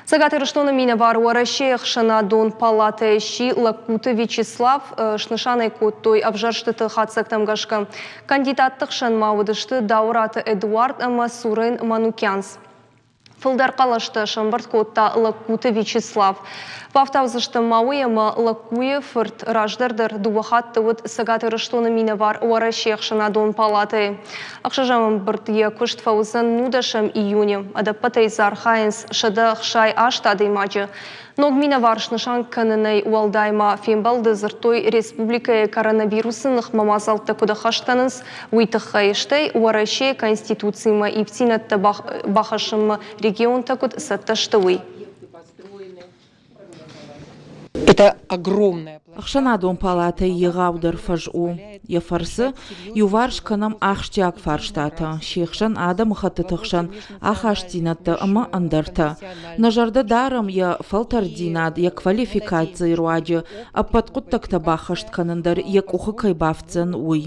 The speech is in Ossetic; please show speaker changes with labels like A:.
A: Цӕгат Ирыстоны минӕвар Уӕрӕсейы ӕхсӕнадон палатӕйы сси Лӕгкуты Вячеслав, снысан ӕй кодтой ӕвзӕрстыты хатдзӕгтӕм гӕсгӕ. Кандидатты хсӕн ма уыдысты Дауыраты Эдуард ӕмӕ Сурен Манукянц. Фылдӕр хъӕлӕстӕ сӕмбырд кодта Лӕгкуты Вячеслав. Бафтаудзысты ма уый ӕмӕ Лӕгкуйы фырт раздӕр дӕр дыууӕ хатты уыд Цӕгат Ирыстоны минӕвар Уӕрӕсейы ӕхсӕнадон палатӕйы. Ӕхсӕзӕм ӕмбырд йӕ куыст фӕуыдзӕн нудӕсӕм июны. Ӕдӕппӕтӕй дзы архайынц 168 адӕймаджы. Ног минӕвар снысан кӕнынӕй уӕлдай ма фембӕлды дзырдтой республикӕйы коронавирусы ныхмӕ мадзӕлттӕ куыд ӕххӕст кӕнынц, уый тыххӕй, стӕй Уӕрӕсейы Конституцимӕ ивддзинӕдтӕ бахӕссынмӕ регионтӕ куыд цӕттӕ сты, уый.
B: Это огромная
C: Ӕхсӕнадон палатӕйы егъаудӕр фӕз у. Йӕ фӕрцы иуварс кӕнӕм ахсджиаг фарстатӕ, се хсӕн адӕмыхӕттыты хсӕн ахастдзинӕдтӕ ӕмӕ ӕндӕртӕ. Нӕ зӕрдӕ дарӕм йӕ фӕлтӕрддзинад, йӕ квалификацийы руаджы ӕппӕт хъуыддӕгтӕ баххӕст кӕнын дӕр йӕ къухы кӕй бафтдзӕн, уый.